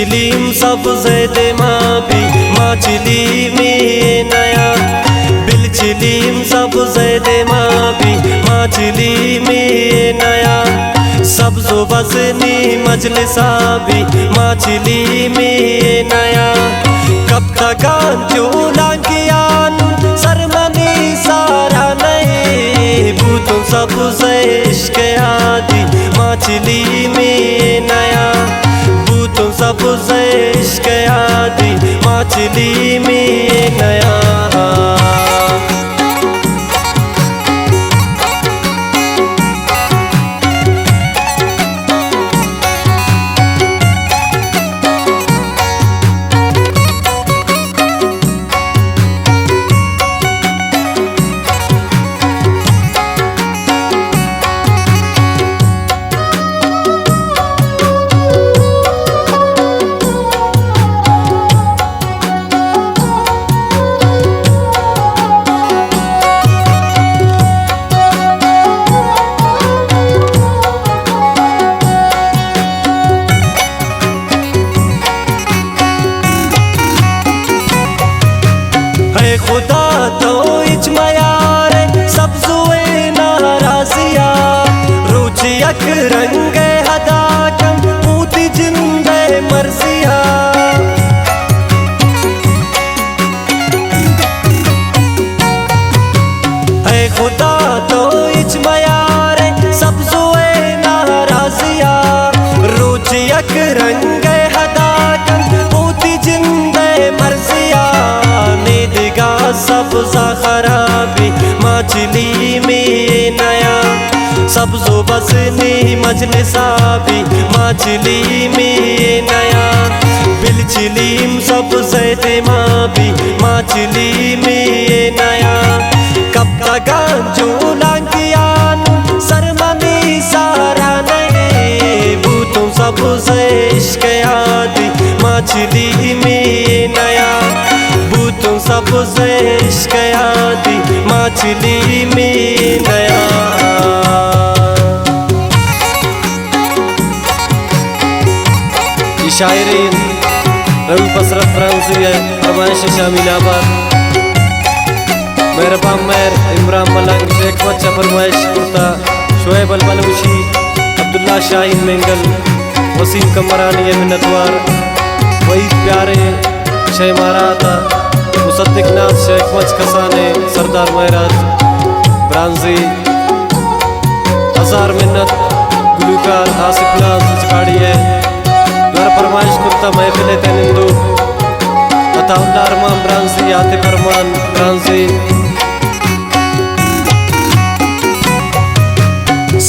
چلیم سبز دیما بی، ما چلیمی نیا۔ بل چلیم سبز دیما بی، ما چلیمی نیا۔ سبز و بزنی مجلسا بی، ما چلیمی نیا۔ کپتگان چولانکیان سرمنی سارا نئے۔ بوتوں سبز عشق آدی، ما چلیمی نیا۔ بوتوں سبز عشق آدی، ما چلیمی نیا۔ اے خدا تو ہچ میارے سبزوئے ناراضیا، روچ یک رنگے ہدا کن پوتی جندے مرضیا۔ اے خدا تو ہچ میارے سبزوئے ناراضیا، روچ یک رنگے ہدا کن پوتی جندے مرضیا۔ نی دگا سبزا خرابی، ما چلیمی نیا۔ سبز و بزنی مجلسا بی، ما چلیمی نیا۔ بل چلیم سبز دیما بی، ما چلیمی نیا۔ کپتگان چولانکیان سرمنی سارا نئے۔ بوتوں سبز عشق آدی، ما چلیمی نیا۔ بوتوں سبز عشق آدی، ما چلیمی نیا۔ اے شاعریں رؤف حسرت برانزی ءِ فرمائش ءَ شامل آباد۔ مہربان مہر عمران ملنگ شیخ مچ ءَ فرمائش کرتا، شعیب البلوشی، عبداللہ شاہین مینگل، وسیم کمبرانی ءِ منتوار، وحید پیاریں شے مارات ءَ، مصدق ناز شیخ مچ کسانیں سردار مہراج برانزی۔ ہزار منت گلوکار آصف ناز ہچکاڑی ءِ۔ دوبارہ فرمائش کرتا محفل ءِ تہ ءَ نندوک عطا اللہ ارمان برانزی، عاطف ارمان برانزی۔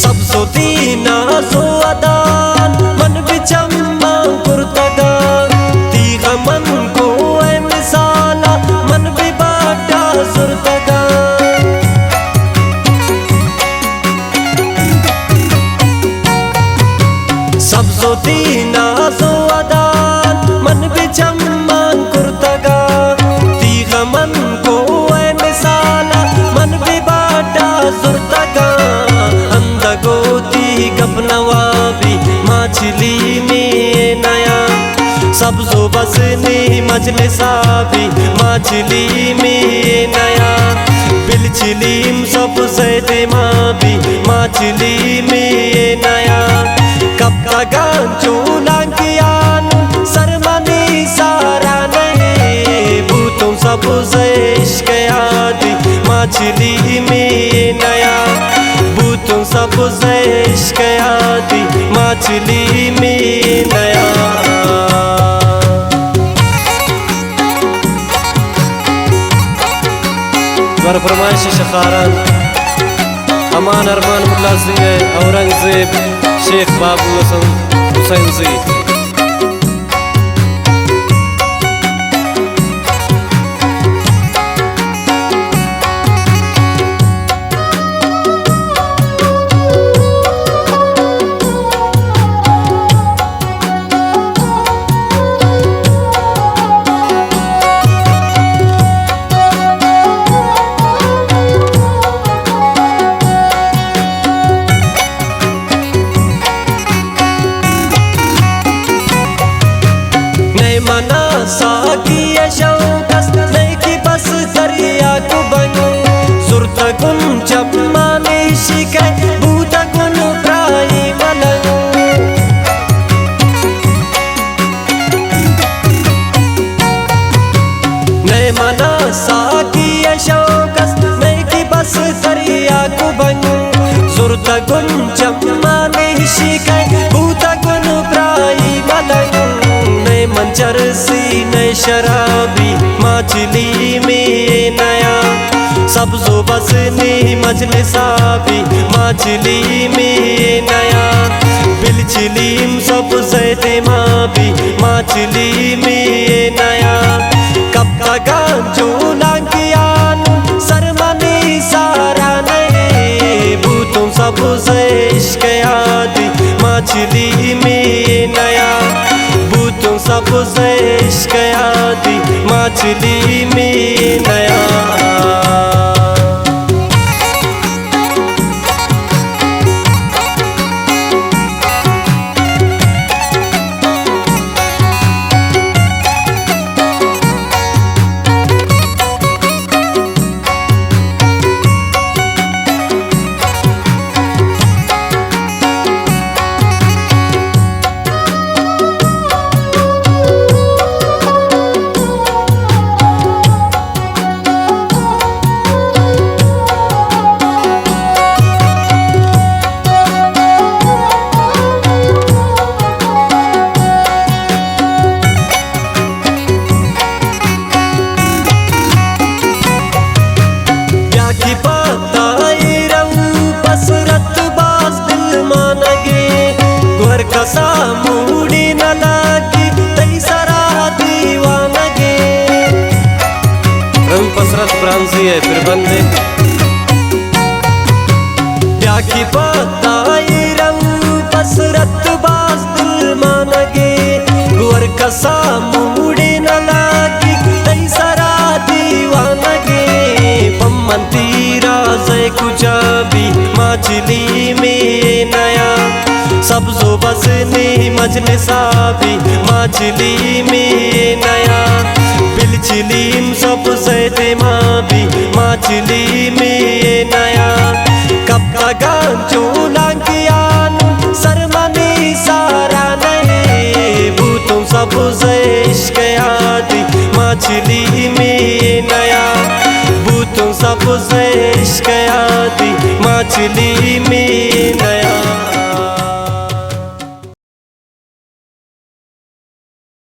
سبز و تی ناز و ادان من بہ چماں کرتگاں، تیغ من کوہ مثالا من بہ باڈا زرتگاں۔ سبز و تی ناز و ادان من بہ چماں کرتگاں، تیغ من کوہ مثالا من بہ باڈا زرتگاں۔ اندگو تی گپ نوابی ما چلیمی نیا، سبز و بزنی مجلسا بی ما چلیمی نیا۔ بل چلیم سبز دیما بی ما چلیمی نیا۔ کپتگاں چولانکیان سرمنی سارا نئے، بوتوں سبز عشق آدی ما چلیمی نیا۔ بوتوں سبز عشق آدی ما چلیمی نیا۔ دوبارہ فرمائش شخاران، امان ارمان ملازی ءِ اورنگزیب شیخ بابو حسن حسین زی۔ گوں چمانی شکئے بوتگ گوں برائی ملنگ، نئے من چرسی نئے شرابی، ماچلی می نیا۔ سبز و بزنی مجلسا بی، ماچلی می نیا۔ بلچلیم سبزئے دیما بی، ماچلی می نیا۔ کپتگاں چو لانکیان سر منی سارا نئے، بوتوں سبز عشق یادی، ماچلی می نیا۔ بوتوں سبز عشق یادی، ماچلی می نیا۔ بیا کہ پہ تائی رؤپ حسرت باز دل مانگے، گور کسا موڑی نہ لگی تئی سرا دیوانگے۔ رؤپ حسرت برانزی ءِ پربندے۔ بیا کہ پہ تائی رؤپ حسرت باز دل مانگے، گور کسا موڑے نہ لگی تئی سرا دیوانگے۔ پمن تئی رازئے کجا بی، ماچلی می نیا۔ سبز و بزنی مجلسا بی، ماچلی می نیا۔ بلچلیم سبزئے دیما بی،